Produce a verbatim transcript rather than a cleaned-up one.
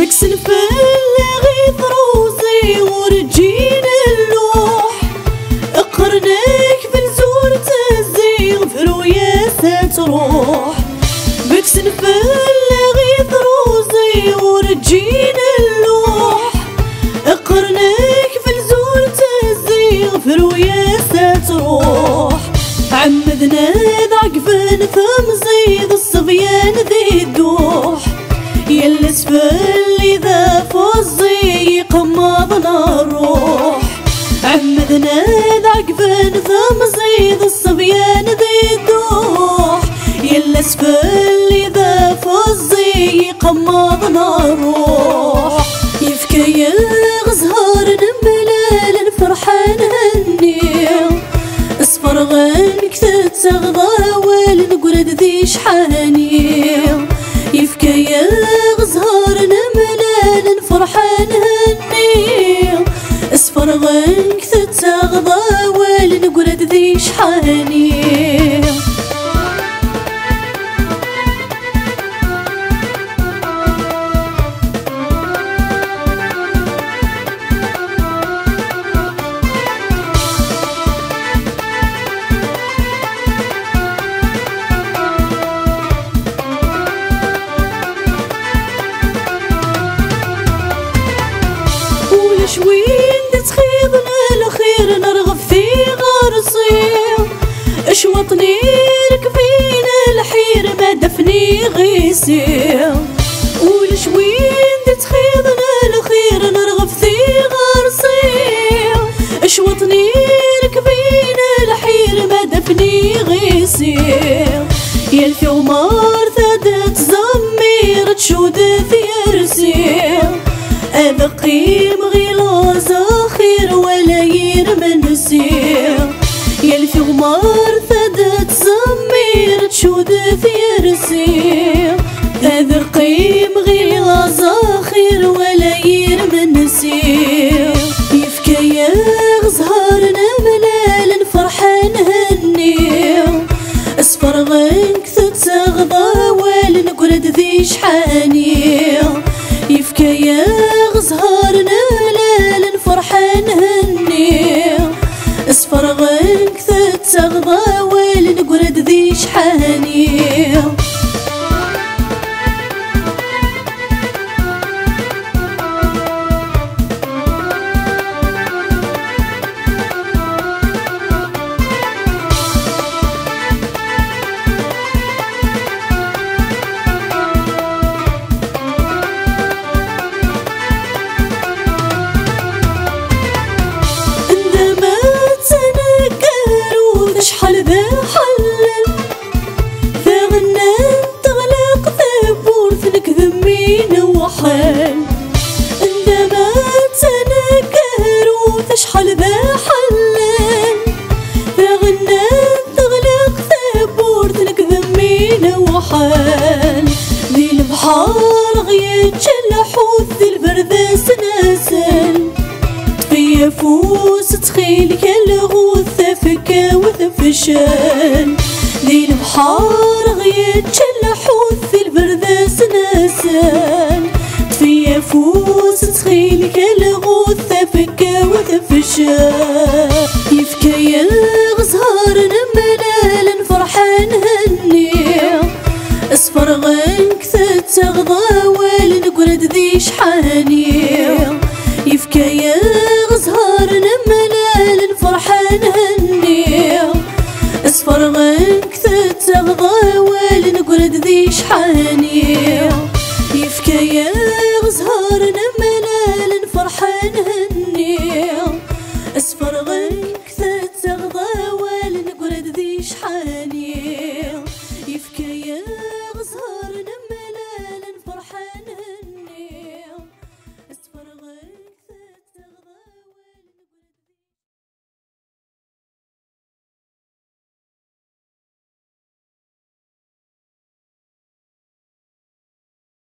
Kksen fell-aɣ i truẓi ur ǧǧin lluḥ. Qqren-ak belzur tezzi, bru-yas ad truḥ. Kksen fell-aɣ i truẓi ur ǧǧin lluḥ. Qqren-ak belzur tezzi, bru-yas ad truḥ. Ɛemmden ad ɛeggben temẓi d ṣṣebyan di dduḥ. Yal asfel i d afuẓi iqemmaḍen ṛṛuḥ. Ɛemmden ad ɛeggben temẓi d ṣṣebyan di dduḥ. Yal asfel i d afuẓi iqemmaḍen ṛṛuḥ. Yefka-yaɣ zzher nemlal nferḥ nhenni. Sferɣen-k tettaɣeḍ awal negrad di cḥani. Yefka-yaɣ zzher nemlal nferḥ nhenni. Sferɣen-k tettaɣeḍ awal negrad di cḥani. Ulac win d-ittxiḍen lxir neɣ ɣef tiɣersi. Cwaṭ n irekfin lḥir ma d-afniɣ isi. Ulac win d-ittxiḍen lxir neɣ ɣef tiɣersi. Cwaṭ n irekfin lḥir ma d-afniɣ isi. Yal tiɣmert ad tettẓemmir tcud tyersi. Ad qqimeɣ i laẓ axir wala yir mensi. Yal tiɣmert ad tettẓemmir tcud tyersi. Ad qqimeɣ i laẓ axir wala yir mensi. Yefka-yaɣ zzher nemlal nferḥ nhenni. Sferɣen-k tettaɣeḍ awal negrad di cḥani. Yefka-yaɣ zzher nemlal nferḥ nhenni. Sferɣen-k tettaɣeḍ awal negrad di cḥani. Ndama d taneggarut acḥal d aḥellel. Daɣen teɣleq tawwurt nekk d mmi n uḥal. Ndama d taneggarut acḥal d aḥellel. Daɣen teɣleq tawwurt nekk d mmi n uḥal. Di lebḥer ɣ-yečča lḥut di lberd asnasel. Ṭfi afus ttxil-k a lɣut tafekka-w tefcel. Di lebḥer ɣ-yečča lḥut di lberd asnasel. Ṭfi afus ttxil-k a lɣut tafekka-w tefcel. Yefka-yaɣ zzher nemlal nferḥ nhenni. Sferɣen-k tettaɣeḍ awal negrad di cḥani. Yefka-yaɣ zzher nemlal nferḥ nhenni. Sferɣen-k tettaɣeḍ awal negrad di cḥani. Yefka-yaɣ